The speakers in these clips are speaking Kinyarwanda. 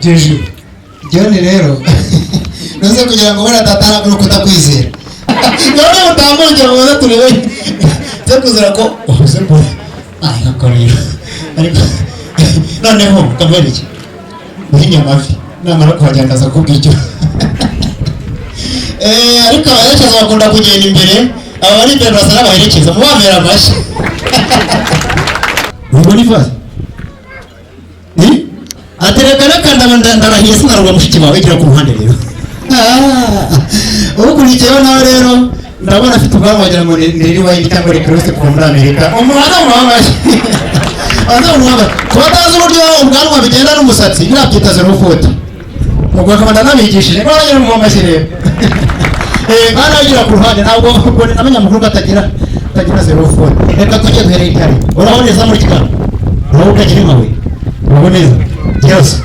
By'ijuru. John rero nuze kugira ngo ubone tata ntabwo kutakwizera, none utambukira ngo turebe cyo kuzira ko uhuze ngo ah rero. Ariko noneho kamwereke uhinnye amavi, namara kuhagera ndaza kukubwira icyo. Ariko abaherekeza bakunda kugenda imbere, aba bari imbere basa n'abaherekeza, mubamera amashyi. Ubona ivaze atereka reka ndarahiye sinarwa mushiki wawe, gira ku ruhande rero. Ukurikiyeho nawe rero ndabona afite ubwanwa wagira ngo ni Lil Wayne cyangwa Rick Ross kuva muri Amerika. Umuhanda mubabaye, umuhanda mubabaye. Kuba atazi uburyo ubwanwa bigenda n'umusatsi, birabyita 040. Ubwo akaba ndanabigishije ko baragera mu mashyi rero. Bana bagira ku ruhande, ntabwo ubwo namenye amakuru ko atagira 040. Reka tujye duhereye icyari. Uraho neza muri kigali, uraho utagira inkawe, uraho neza byose.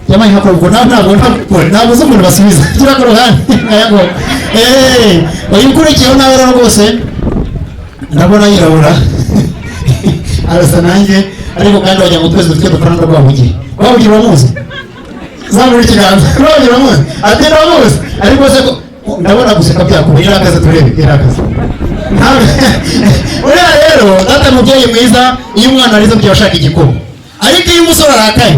Yamaye nka ubwo ntabwo uzi ukuntu basubiza. Gira ku ruhande ngo uyu ukurikiyeho nawe rero rwose ndabona yirabura, arasa nanjye, ariko kandi wagira ngo twese dufite udufaranga. Rwabugiri, Rwabugiri uramuzi? Zamura ikiganza. Rwabugiri uramuzi? Ati ndamuzi, ariko se ko ndabona guseka byakubira. Irakaze turebe, irakaze. Uriya rero data mubyeyi mwiza, iyo umwana arize kujya ashaka igikoma, ariko iyo umusore arakaye,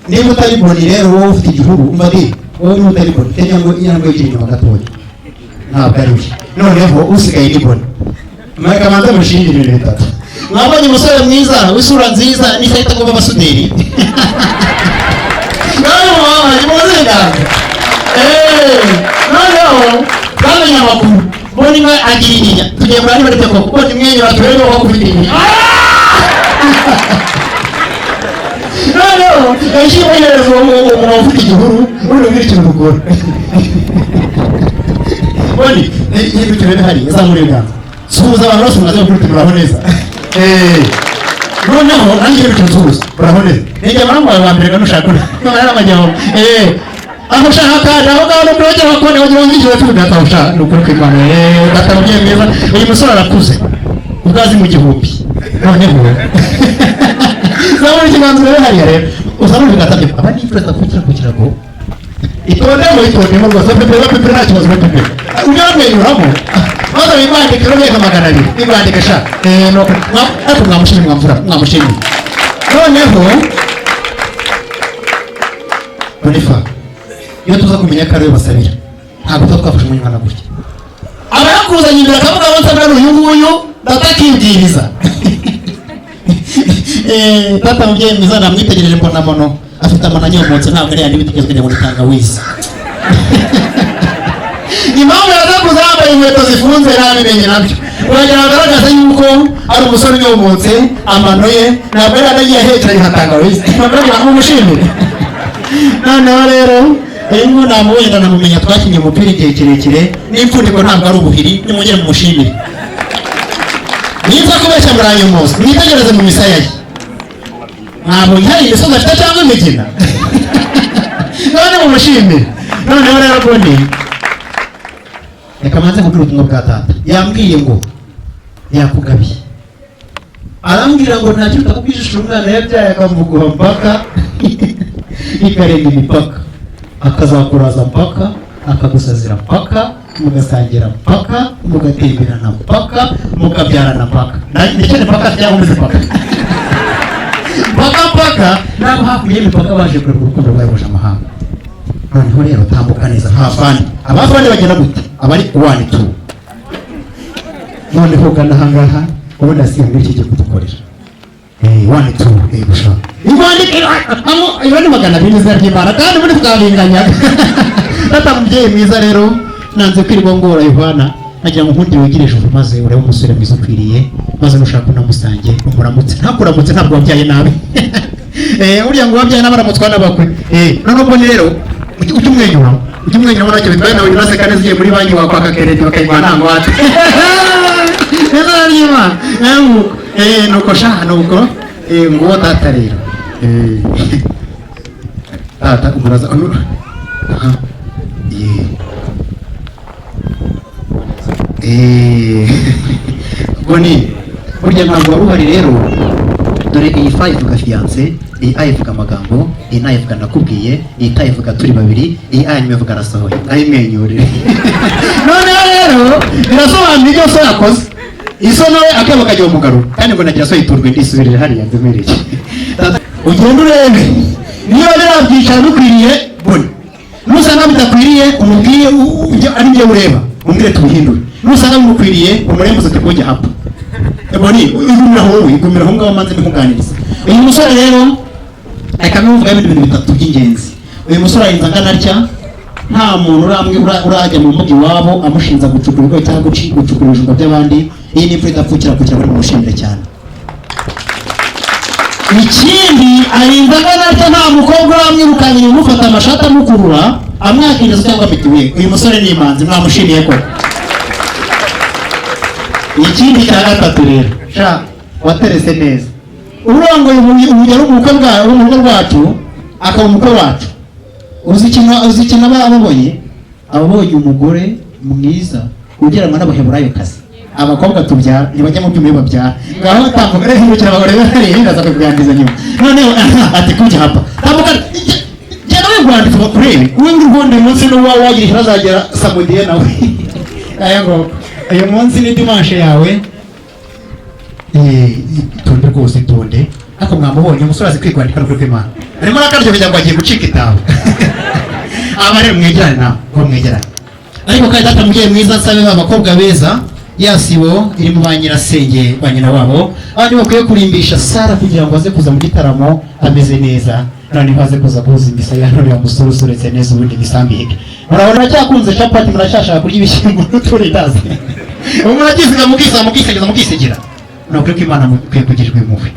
niba utari Boni rero, wowe ufite igihuru, umva di wowe, niba utari Boni kenya ngo inyandwi yigira inyuma gatoya, ntabwo ari we. Noneho usigaye ni Boni. Mureka manze mushinge ibintu bitatu. Mwabonye umusore mwiza w'isura nziza n'ikarita agomba abasuderi nawe mubabaye muze ibiganza. Noneho twamenye amakuru, Boni we agira inyinya. Tugiye kureba niba aribyo koko. Boni, mwenyura turebe ko ufite inyinya. Noneho yashyira iherezo umuntu ufite igihuru ubundi ubwira ikintu dukora. Boni, hindukira urebe hariya, zamura ibiganza, suhuza abantu bose mumaze gukora, muraho neza. Noneho nanjye hindukira nsuhuza, muraho neza. Nijya muramu wawe wa mbere nushaka none amajyaho aho ushaka kandi aho ngaho nukuri wajya bakubona wagira ngo ngishyure cumi data ushaka ni ukuri kw'Imana. Data mubyeyi mwiza, uyu musore arakuze ubwo azi mu gihumbi. Noneho zamura ikiganza urebe hariya rero, uzamura ibiganza bye. Aba ni perezida kugira ku kirago. Itondemo, itondemo rwose, pepe pepe, nta kibazo, pepe ujya wamwenyuramo maze wibandike urabeka 200 wibandike sha. Nuko ariko mwamushimye, mwamvura mwamushimye. Noneho Bonifa, iyo tuza kumenya ko ariwe basabira, ntabwo tuba twafashe umwanya ungana gutya. Aba yakuzanye imbere akavuga ngo nsabira uyu nguyu, data akibwiriza. Data mubyeyi mwiza, namwitegereje mbona mono afite amano anyomotse, ntabwo ari yandi witegerezwa kugira ngo ni tangawizi. Impamvu yaza kuza yambaye inkweto zifunze nabimenye nabyo, uragira ngo agaragaze yuko ari umusore unyomotse, amano ye ntabwo yari anagiye ahekeranye nka tangawizi. Ntabwo ari ngo umushimire. Noneho rero uyu nguyu namubonye ndanamumenya, twakinnye umupira igihe kirekire, n'impfundiko ntabwo ari ubuhiri. Nimwongere mumushimire. Niza kubeshya muranyomoza. Mwitegereze mu misaya ye, mwabonye hari imisozi afite cyangwa imigina? None mumushimire. Noneho rero Boni, reka manze nkubwire ubutumwa bwa data. Yambwiye ngo yakugabiye, arambwira ngo nta kiruta kukwijishura umwana yabyaye akamuguha mpaka ikarenga imipaka, akazakuraza mpaka, akagusazira mpaka, mugasangira mpaka, mugatemberana mpaka, mukabyarana mpaka. Ndetse mpaka cyangwa muzi mpaka mpaka mpaka nabo hakurya y'imipaka baje kureba urukundo rwahebuje amahanga. Noneho rero tambuka neza nk'abafani. Abafani bagenda gute? Abari one two. Noneho gana ahangaha ubundi asigaye muri iki gihe kudukorera one two gusa ingwandike amo ni 200 n'izina ry'Imana kandi muri twabinganya. Data mubyeyi mwiza rero, nanze kwirirwa ngora Yohana, nagira ngo nkundi wigire ijuru maze urebe umusore mwiza ukwiriye, maze nushaka unamusange umuramutse. Ntakuramutse ntabwo wabyaye nabi. Uriya ngo wabyaye nabi aramutswa n'abakwe. Noneho mbone rero ujye umwenyura, ujye umwenyura ntacyo bitwaye, nawe unaseka neza. Ugiye muri banki wakwaka kereti bakayiguha nta ngwate. Izina ry'Imana nuko nuko sha nuko nguwo data rero. Data umuraza aha Boni, burya ntabwo wari uhari rero. Dore iyi fayi ivuga fiancé, Iyi A ivuga amagambo, iyi na ivuga ndakubwiye, iyi ta ivuga turi babiri, iyi A nyuma ivuga arasohoye. Ayimwenyurire. Noneho rero birasobanura ibyo so yakoze. Iso nawe akebo kajya umugarura, kandi ngo nagira so yiturwe. Ndisubirire hariya nzemereye, ugende urebe niba biriya byicaro bikwiriye bone. Nusanga bidakwiriye, umubwire ari byo ureba, umubwire tubihindure. Nusanga bimukwiriye, umurembuze ati kujya hapa. Boni, igumira aho wowe, igumira aho ngaho maze ndikuganiriza. Uyu musore rero, reka mbivuga ibindi bintu bitatu by'ingenzi. Uyu musore arinze angana atya, nta muntu uramwe urajya mu mbuga iwabo amushinza gucukura ibigo cyangwa gucukura ibijumba by'abandi. Iyi ni imfura idapfukira kugira ngo mushimire cyane. Ikindi, arinze angana atya nta mukobwa uramwirukankira umufata amashati, amukurura, amwakiriza cyangwa mitiweli. Uyu musore ni imanzi, mwamushimiye koko. Ikindi cya gatatu rero, sha waterese neza, urongoye umugero w'ubukwe bwa wo mu rugo rwacu, akaba umukwe wacu. Uzi ikintu, uzi ikintu aba ababonye? Ababonye umugore mwiza ugereranywa n'Abaheburayokazi. Abakobwa tubyara ntibajya mu byuma iyo babyara. Ngaho tambuka rero, hindukira abagore hariya, ndaza kukuganiriza nyuma. Noneho ati kujya hapa, tambuka, genda wigwandika bakurebe. Wowe urundi munsi n'uwa wagira ikibazo azagera samudiye nawe. Aya ngo uyu munsi ni dimanche yawe. Itonde rwose, itonde. Ariko mwamubonye, umusore azi kwigwandika no kw'Imana. Arimo arakaryo kugira ngo agiye gucika itabu. Aba rero mwegerane nawe, ngo mwegerane. Ariko kandi data mubyeyi mwiza, nsabe ba bakobwa beza, ya sibo iri mu ba nyirasenge, ba nyina wabo, abandi bakwiye kurimbisha Sara kugira ngo aze kuza mu gitaramo ameze neza, noneho aze kuza guhuza imisaya none musore usuretse neza, ubundi imisambi ihige. Murabona muracyakunze capati, muracyashaka kurya ibishyimbo n'uturindazi, ubu murabyisiga mukisa mukisegeza mukisigira. Ni ukuri ko Imana mukwiye kugirirwa impuhwe.